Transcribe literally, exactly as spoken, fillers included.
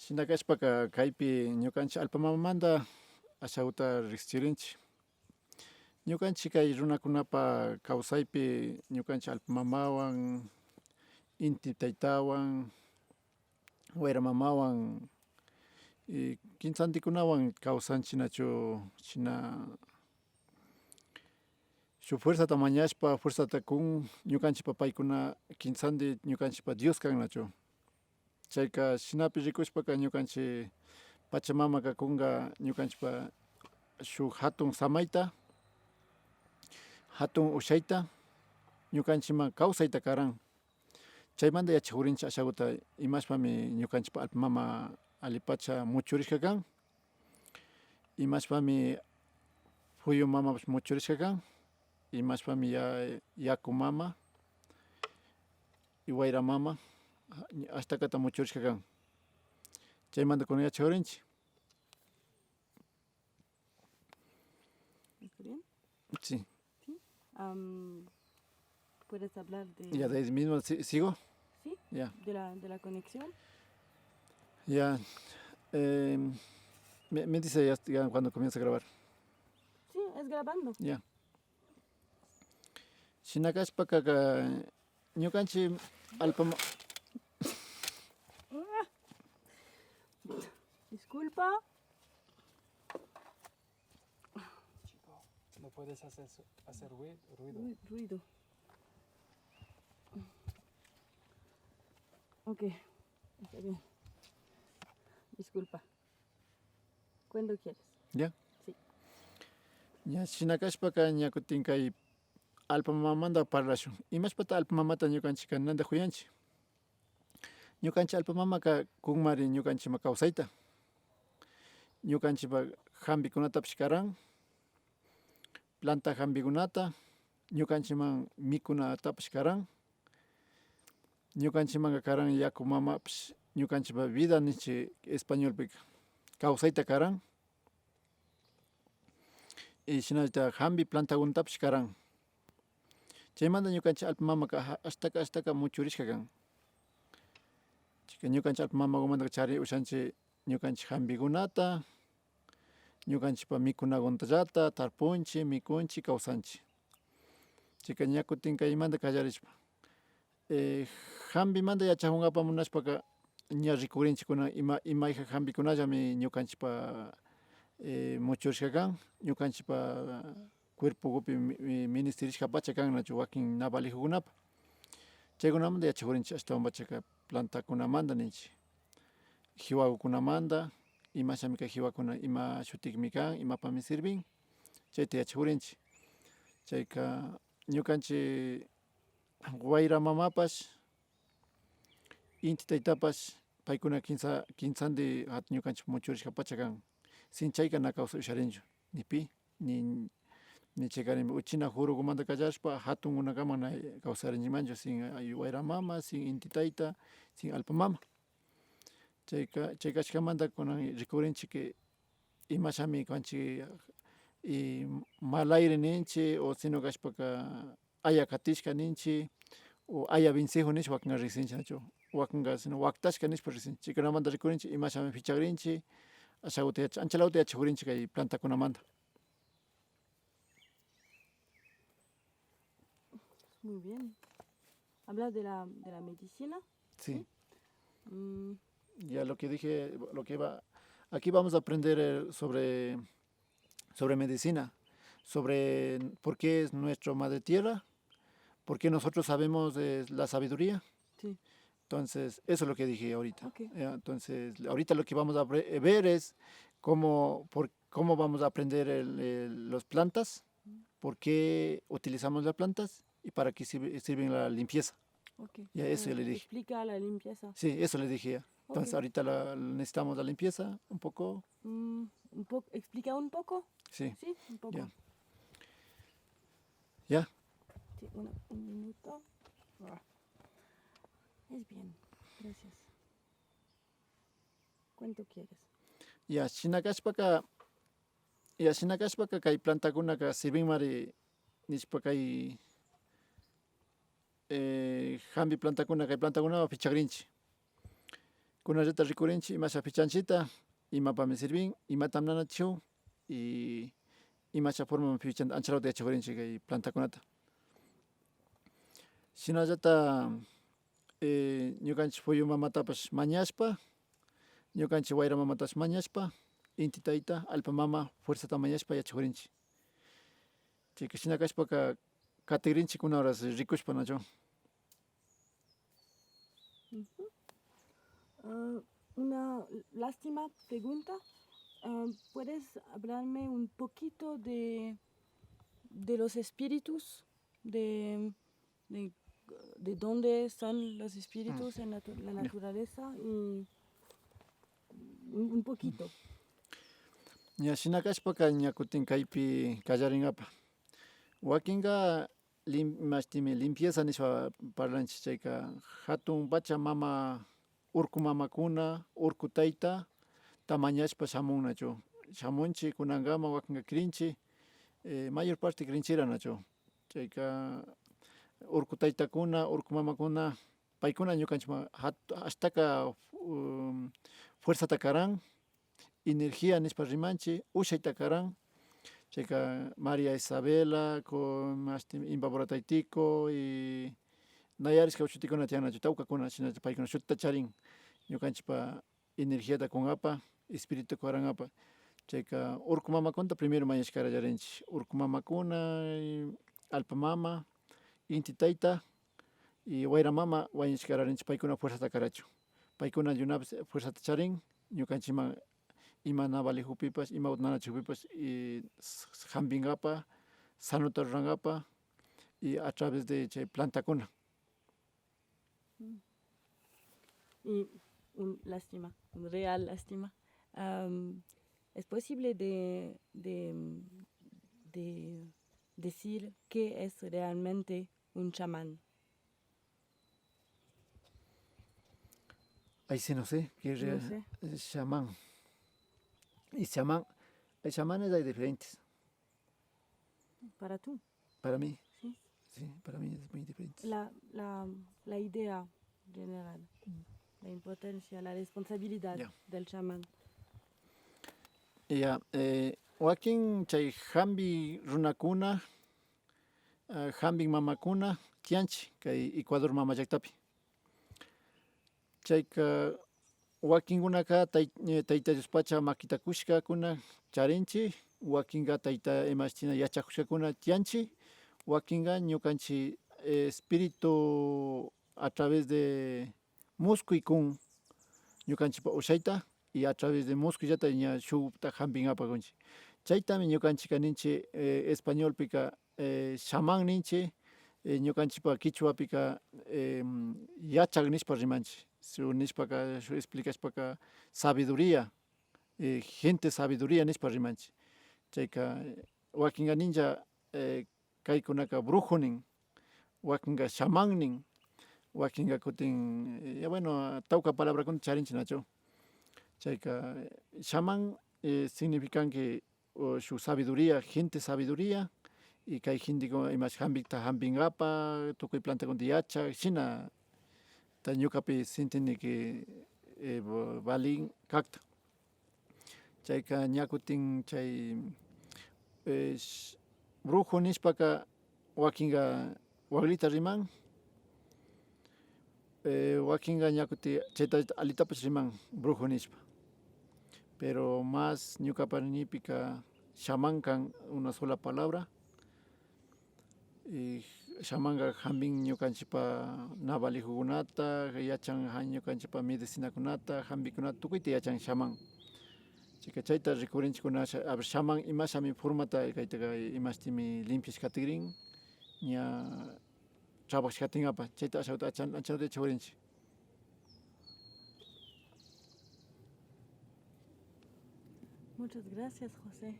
Shina kashpaka kaypi ñukanchik allpa mamamanta ashaguta riksichirinchik. Ñukanchik kay runakunapa kawsaypi ñukanchik allpa mamawan, inti taytawan, wayra mamawan, y kintsantikunawan kawsanchik nachu, shina shuk fuerzata mañashpa, fuerzata kun, ñukanchikpa paykuna kintsanti, ñukanchikpa Dios kan nachu. Chayka shinapi rikushpaka ñukanchik Pachamamaka kunka ñukanchikpa shuk hatun samayta, hatun ushayta, ñukanchikman kawsayta karan. Chaymanta yachakurinchik ashaguta imashpami ñukanchikpa allpa mama allipacha muchurishka kan, imashpami puyu mamapash muchurishka kan, imashpami ya-, yaku mama y wayra mama ashtakata muchurishka kan. Chaymanta kunan yachakurinchik. ¿Está bien? Sí. ¿Sí? Am, ¿puedes hablar de... Ya, de ahí mismo, si-, ¿sigo? ¿Sí? Ya. ¿De la, de la conexión? Ya. Eh, me, me dice ya, ya cuando comienza a grabar. Sí, es grabando. Ya. Shina kashpaka, ñukanchik allpa ma- Disculpa. Chico, no puedes hacer, hacer rui- ruido. Ru- ruido. Ok, está bien. Disculpa. Cuando quieres. Ya. Sí. Ya, shina kashpaka ña kutin kay allpa mamamanta parlashun. Imashpata allpa mamata ñukanchikka nanta kuyanchik. Ñukanchik allpa mamaka kunmari ñukanchikman kawsayta. Ñukanchikpa hampikunatapish karan, planta hampikunata, ñukanchikman mikunatapish karan, ñukanchikmanka karan yaku mamapish, ñukanchikpa vida ninchik españolpika, kawsayta karan. Y shinallata hampi plantakunatapish karan. Chaymanta ñukanchik allpa mamaka ha- ashtaka ashtaka muchurishka kan. Chayka ñukanchik allpa mamakumantaka chari ushanchik ñukanchik hampikunata, ñukanchikpa mikunakuntallata tarpunchik, mikunchik, kawsanchik. Chayka ña kutin kaymanta kallarishpa, eh, hampimanta yachakunkapa munashpaka ña rikukrinchik kunan ima, imayka hampikunallami ñukanchikpa, eh, muchurishka kan, ñukanchikpa cuerpokupi mi- mi- ministirishkapacha kan nachu wakin na valikukunapa. Chaykunamanta yachakurinchik ashtawanpachaka plantakunamanta ninchik, kiwakukunamanta, imashamika kiwakuna, ima shutikmi kan, imapami sirvin, chayta yachakurinchik. Chayka ñukanchik wayra mamapash, inti taytapash, paykuna kintsa, kintsanti hat- ñukanchik muchurishkapacha kan. Sin chayka na kawsay usharinchu, ni pi, ni, ni chayka nima uchina kurukumanta kallarishpa hatunkunakama na kawsarinchikmanchu, sin, ay, wayra mama, sin inti tayta, sin allpa mama. Chayka, chay kashkamanta kunan rikukrinchik que imashami kanchik, y mal aire ninchik, o sino kashpaka aya katishka ninchik, o aya vencijo nish wakinka riksinchik nachu, wakinka sino waktashka nishpa riksinchik. Chaykunamanta rikukrinchik imashami pichakrinchik, ashakuta yach- anchalakuta yachakurinchik kay plantakunamanta. Muy bien. Hablas de la, de la medicina. Sí. ¿Sí? Mm. Ya lo que dije, lo que va, aquí vamos a aprender, eh, sobre, sobre medicina, sobre por qué es nuestra madre tierra, por qué nosotros sabemos, eh, la sabiduría. Sí. Entonces, eso es lo que dije ahorita. Ok. Ya, entonces, ahorita lo que vamos a pre- ver es cómo, por, cómo vamos a aprender el- el- los plantas, por qué utilizamos las plantas y para qué sirve- sirven la limpieza. Ok. Ya, eso Eh, le dije. Explica la limpieza. Sí, eso le dije ya. Entonces, ok, ahorita la- necesitamos la limpieza un poco. Mm, un poco, explica un poco. Sí. Sí, un poco. Ya. Ya. Sí, una- un minuto. Ah. Es bien, gracias. ¿Cuánto quieres? Ya, shina kashpaka, ya, shina kashpaka kay plantakunaka sirvinmari nishpa kay, eh, hampi plantakuna, kay plantakunawan pichakrinchik. Kunallata rikurinchik imasha fichanchita, imapami sirvin, imatam nanachun, y imasha formaman fichanta ancha rato yachakurinchik kay plantakunata. Shinallata, eh, ñukanchik puyu mamatapash mañashpa, ñukanchik wayra mamatapash mañashpa, inti tayta, allpa mama fuerzata mañashpa yachakurinchik. Chayka shina kashpaka katigrinchik kuna horas rikushpa nachu. Ujú. Ah, una lástima pregunta. Ah, ¿puedes hablarme un poquito de, de los espíritus, de, de, de dónde están los espíritus en natu-, la naturaleza? Y un, un poquito. Ña shina kashpaka ña kutin kaypi kallaringapa. Wakinka lim-, imashtimi limpieza nishpa parlanchik, chayka hatun pacha mama, urku mamakuna, urku tayta, tamañashpa shamun nachu. Shamunchik kunankama, wakinka krinchik, eh, mayor parte krinchira nachu. Chayka urku taytakuna, urku mamakuna, paykuna ñukanchikman hat-, ashtaka, um, fuerzata karan, energía nishpa rimanchik, ushayta karan. Chayka María Isabela, ku-, mashti Imbabura taytiko, y na yarishka shutikuna tiyan nachu, tawkakuna, shina paykuna shutita charin ñukanchikpa energiata kunkapa, espíritu karankapa. Chayka urku mamakunata primero mañashkarallarinchik. Urku mamakuna, y allpa mama, inti tayta, y wayra mama wañuchikararinchik, paykuna fuerzata karachun. Paykuna yunapish fuerzata charin, ñukanchikman ima na valijukpipash, ima nanachukpipash, y s-, s-, jampinkapa, sanota rurankapa, y a través de chay plantakuna. Mm. Y un lástima, un real lástima. Am, ¿es posible de, de, de decir qué es realmente un chamán? Ahí sí no sé, qué es. No real, sé. Eh, chamán. Y chamán, hay chamanes, hay diferentes. Para tú. Para mí. Sí. Sí, para mí es muy diferente. La, la, la idea general, la importancia, la responsabilidad, ya, del chamán. Ya, eh, wakin chay jampi runakuna, eh, jampik mamakuna tiyanchik kay Ecuador mama llaktapi. Chayka wakinkunaka tay-, eh, Tayta Diospacha makita kushkakuna charinchik, wakinka tayta imashtina yachakushkakuna tiyanchik, wakinka ñukanchik, eh, espíritu a través de muskuy kun ñukanchikpa ushayta, y a través de muskuyllata ña shukta jampinkapa kunchik. Chaytami ñukanchikka ninchik, eh, españolpika, eh, chamán ninchik, eh, ñukanchikpa kichwapika, em, yachak nishpa rimanchik. Shuk nishpaka, shuk explicashpaka sabiduría, eh, gente sabiduría nishpa rimanchik. Chayka, eh, wakinka ninlla, eh, kaykunaka brujo nin, wakinka chamán nin, wakinka kutin, eh, ya bueno, tawka palabrakunata charinchik nachu. Chayka, eh, chamán, eh, significanki o shuk sabiduría, gente sabiduría, y kay gentekuna imash jampikta jampinkapa, tukuy plantakunata yachak, shinata ñukapi sintini que, eh, va-, valin kakta. Chayka ña kutin chay, eh, sh-, brujo nishpaka wakinka waklita riman, eh, wakinka ña kutin chayta allitapash riman brujo nishpa. Pero más ñukapa ninipika chamán kan una sola palabra. Y chamanka jampin ñukanchikpa na valijukkunata, yachan jan-, ñukanchikpa medicinakunata, jampikunata, tukuyta yachan chamán. Chayka chayta rikurinchik kuna sha-, a ver, chamán imashami formata kaytaka imashtimi limpiashka tigrin, ña trabajashka tingapa, chayta ashawta achan-, achanata yachakurinchik. Muchas gracias, José.